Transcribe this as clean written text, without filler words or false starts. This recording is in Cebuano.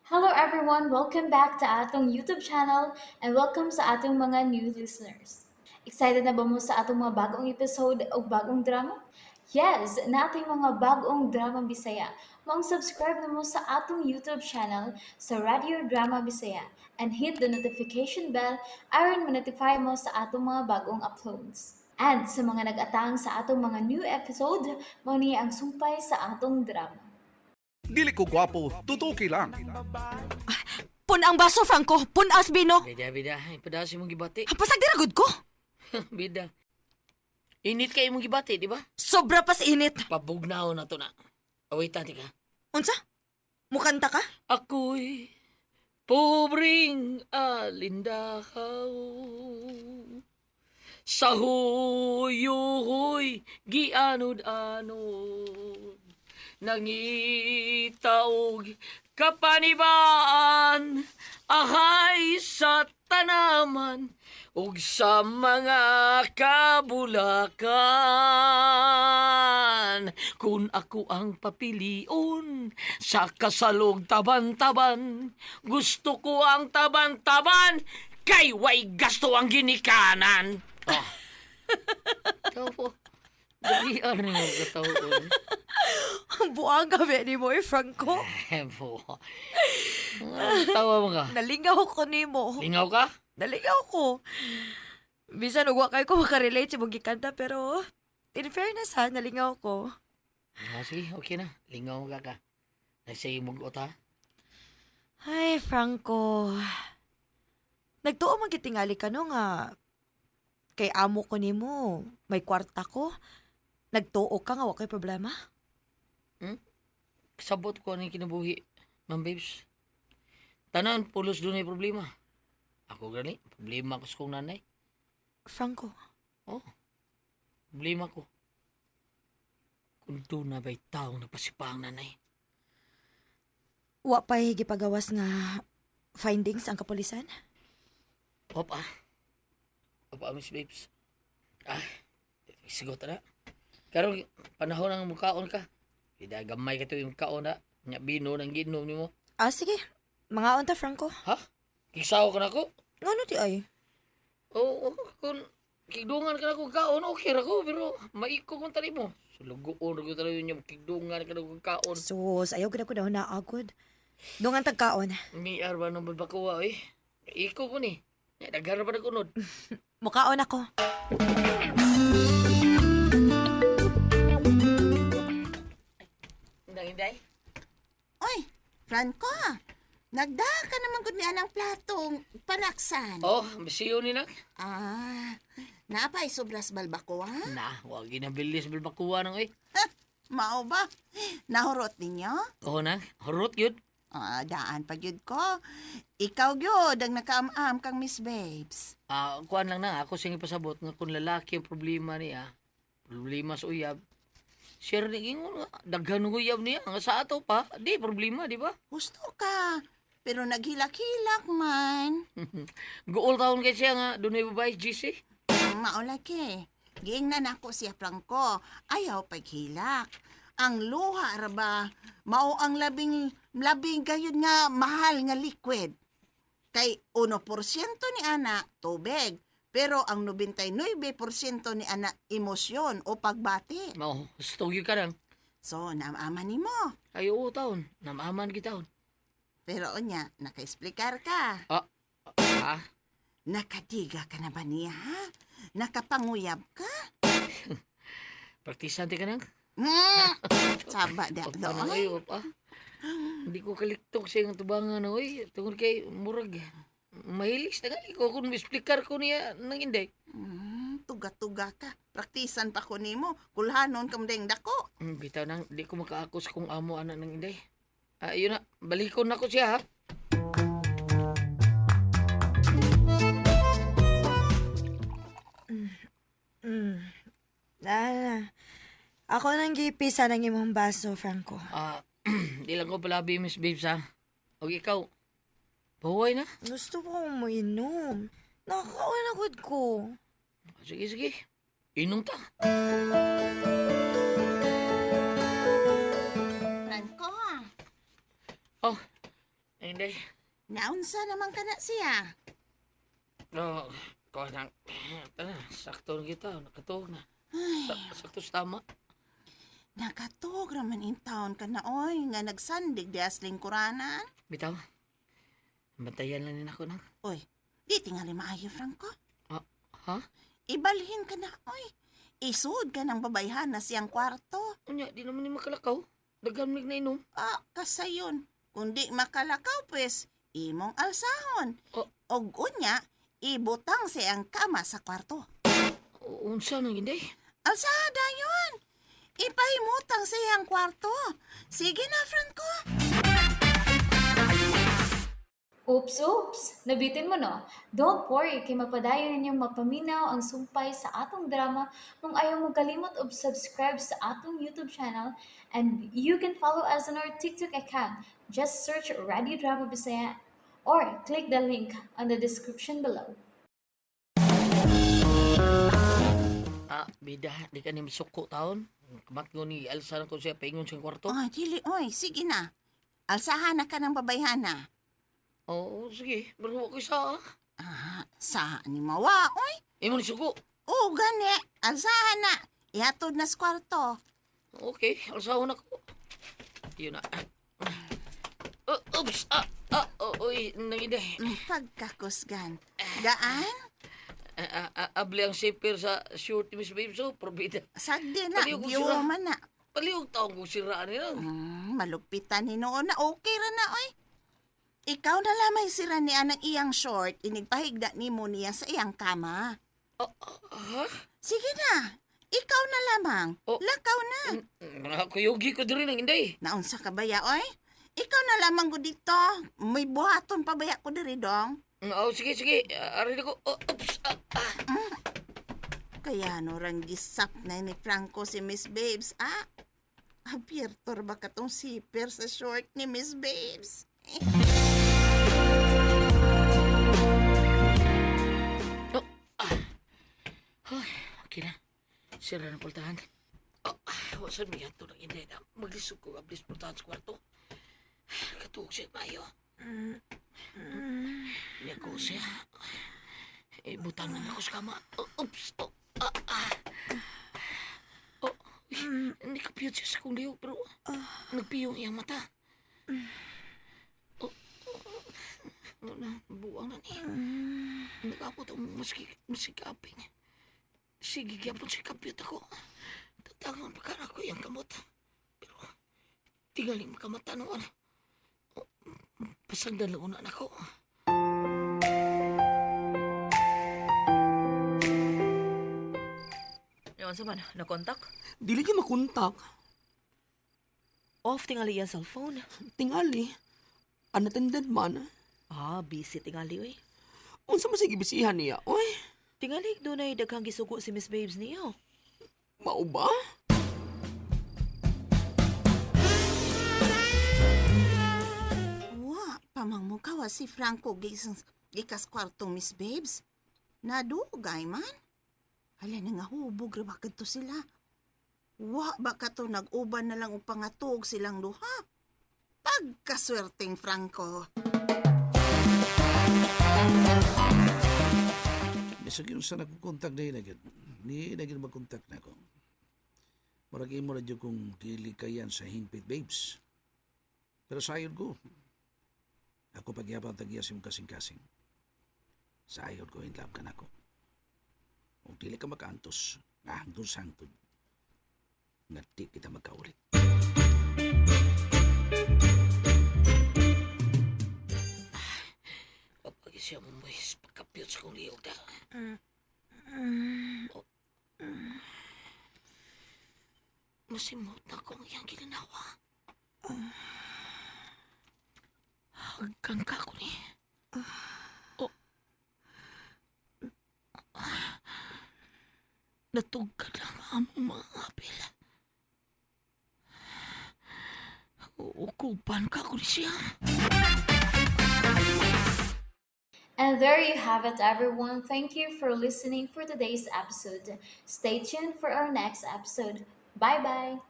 Hello everyone! Welcome back to atong YouTube channel and welcome sa atong mga new listeners. Excited na ba mo sa atong mga bagong episode o bagong drama? Yes! Nating mga bagong drama Bisaya. Maong subscribe na mo sa atong YouTube channel sa Radio Drama Bisaya and hit the notification bell aron ma-notify mo sa atong mga bagong uploads. And sa mga nag-atang sa atong mga new episode, mao ni ang sumpay sa atong drama. Dili ko gwapo, tutuki lang. Pun ang baso, Franco. Pun as bino. Bida, bida. Ay, padasi mong gibati. Pasag dira gud ko. Bida. Init kay mong gibati, di ba? Sobra pas init. Pabugnaw na to na. Await ka. Unsa? Mukanta ka? Ako'y pobreng alindakaw. Sa huyuhoy gianod-anod. Nangitaog kapanibaan ahay sa tanaman ug sa mga kabulakan. Kung ako ang papilion sa kasalog taban-taban, gusto ko ang taban-taban kay way gasto ang ginikanan. Oh. Ikaw po. Dali ano yung kataon. Buang ka ni mo, eh, Franco. Po. Tawa mo ka. Nalingaw ko nimo. Lingaw ka? Nalingaw ko. Bisan ug wa kay ko makarelate sa mong gikanta pero in fairness ha, nalingaw ko. Ah, sige, okay na. Lingaw ka ka. Nagsay mo ha. Ay, Franco. Nagtuo man gitingali ka no nga kay amo ko nimo, may kwarta ko. Nagtuo ka nga wa kay problema. Sabot ko anong kinabuhi, ma'am babes. Tanan, pulos doon ay problema. Ako gani, problema ko sa kong nanay. Franco, Oh, problema ko. Kung doon na ba'y taong napasipa ang nanay? wa pa'y gipagawas nga findings ang kapulisan? Opa. Opa, Miss Babes. Ah, sigot na. Karon panahon ang mukaon ka. Ida gamay ka to yung kaon na. Nya bino nang ginom nimo. Ah, sige. Mga unta, Franco. Ha? Kisaw ka na ko? Ngano di ay? Oo, kung kigdungan ka na kong kaon, okay ra ko, pero maiko kong tali mo. Sulugoon ra ko tali yung kigdungan ka na kong kaon. Sus, ayaw gud ako na naagod. Dungan tagkaon. Ni arba nang balbakuwa, eh. Iko ko ni. Nya, daghan ra pa nagkunod. Mukaon ako. Indang inday. Oy, Franco, nagda ka naman gud ni anang platong panaksan. Oh, bisiyo ni nak. Ah, naapay sobras balbako ha? Na, wag ginabilis balbakuwa nang eh. Mao ba? Nahurot ninyo? Oo na, hurot yun. Ah, daan pa gyud ko. Ikaw gyud ang nakaam-am kang Miss Babes. Ah, kuan lang na ako sing ipasabot nga kung lalaki ang problema niya, problema sa uyab. Share ni ingon nga daghan ng uyab niya nga sa ato pa, di problema, di ba? Husto ka. Pero naghilak-hilak man. Guol taon kay siya nga dunay babae GC. Mao lagi. Giingnan ako siya Franco. Ayaw paghilak. Ang luha ra ba mao ang labing labing gayud nga mahal nga liquid. Kay 1% ni ana tubig, pero ang 99% ni ana emosyon o pagbati. Mao, husto gyud ka nang. So, naamaman nimo. Ay oo taon, namaman kita taon. Pero unya, nakaesplikar ka. Ah, ah, Nakadiga ka na ba niya, ha? Nakapanguyab ka? Praktisante ka nang. Saba da Opa na do. ay, opa. Hindi ko kaliktok sa iyong tubangan, oy. Tungod kay murag mahilis na gali ko kung explicar ko niya nang hindi. Tuga-tuga ka. Praktisan pa ko nimo. Kulhanon kam deng dako. Bitaw nang, di ko makaakos kung amo anak ng inday. Ah, yun na, balikon na ko siya ha. Na, ako nang gipisa ng imong baso, Franco. Ah, di lang ko palabi, Miss Babes ha. O ikaw, pahuway na. Gusto ko mo inom. Nakakaon na gud ko. Sige, sige. Inom ta. Franco, Oh, Hindi. Naunsa naman ka na siya. No, kuha na. Tara, sakto na kita. Nakatuog na. Sakto sa tama. Nakatuog raman in town ka na oy nga nagsandig di lingkuranan. Bitaw. Bantayan lang din ako na. Oy, di tingali maayo, Franco. Ah, ha? Ibalhin ka na oy. Isud ka ng babayhan na siyang kwarto. Unya, di naman ni makalakaw. Daghan mig na inom. Ah, kasayon. Kung di makalakaw pues, imong alsahon. Oh. Og unya, ibutang siyang kama sa kwarto. Unsa nang hindi? Alsada yun. Ipahimutang siyang kwarto. Sige na, Franco. Oops, oops! Nabitin mo no? Don't worry, kay mapadayon ninyong mapaminaw ang sumpay sa atong drama kung ayaw mo kalimot og subscribe sa atong YouTube channel, and you can follow us on our TikTok account. Just search Radio Drama Bisaya or click the link on the description below. Ah, bida, di ka ni masuko taon. Kamat ko ni Elsa na ko siya paingon sa kwarto. Oh, dili, oy. Sige na. Alsahan na ka ng babayhana. Oo, sige. Pero ko sa ah. Ah, sa ni mawa, oy. Imo ni suko. Oo, gani. Alsahan na. Ihatod na sa kwarto. Okay, alsahon ako. Yun na. Oh, oops! Ah, ah, oh, uy, nangide. Pagkakusgan. Gaan? Ah, ah, ah, abli ang zipper sa short ni Miss Babes, oh, probida. Sagdi na. Paliw ko Giwa sira. man na. Palihog taong kong siraan nila. Malugpitan ni noon na. Okay ra na, oy. Ikaw na lamay sira ni anang iyang short, inigpahigda ni mo niya sa iyang kama. Ha? Sige na. Ikaw na lamang. Oh. Lakaw na. Kuyugi ko diri nang inday. Naunsa ka baya, oy? Ikaw na lamang ko dito. May buhaton pa baya ko diri dong. Oh, sige, sige. Ah, ari ko. Oh, oops. Ah, ah. Kaya no rang gisap na ni Franco si Miss Babes, ah? Abierto ra ba katong zipper sa short ni Miss Babes? Oh, ah. Ay, okay na. Sira na pultahan. Oh, ah, wasan may ato ng inday na maglisod ko ablis pultahan sa kwarto. Katuog siya mayo. Niya ko siya. Ibutan man ako sa kama. Oh, oops. Oh, ah, ah. Oh, uy, nikapiyot siya sa kong lihok pero nagpiyong iyang mata. Oh, oh, oh, na, buwang na niya. Nagabot ang maski kaping. Sige, gyapon si kapiyot ako. Tatangan pa ka ako iyang kamot. Pero, tingaling makamata noon. Oh, pasagdan lang una nako. Yung sa man, na-contact? Dili ka makontak. Off tingali iyang cellphone. Tingali. Unattended man. Ah, busy tingali oy. Unsa man sige bisihan niya, oy? Tingali dunay daghang gisugo si Miss Babes niyo. Mao ba? Wa, pamangmukawa si Franco gikas kwarto, Miss Babes. Nadugay man. Hala na nga hubog ra ba kadto sila. Wa ba ka to nag-uban na lang og pangatog silang duha. Pagkaswerteng Franco. Bisag yun sa nagkukontak na na gyud. Ni na gyud magkontak na ako. Murag imo na gyud kung dili kayan sa hingpit babes. Pero sayon ko. Ako pagyapang tagya sa imong kasing-kasing. Sayon ko in love ka nako. Kung dili ka makaantos, nga hangtod sa hangtod. Nga di kita magkauli. Kapag siya mo may pagkapiyot sa kong lihok da. Oh. Masimot na akong iyang ginanawa. Hagkan ka ko ni. Oh. Natugkad lang ang among mga apil. Ukupan ka ko ni siya. And there you have it, everyone. Thank you for listening for today's episode. Stay tuned for our next episode. Bye bye.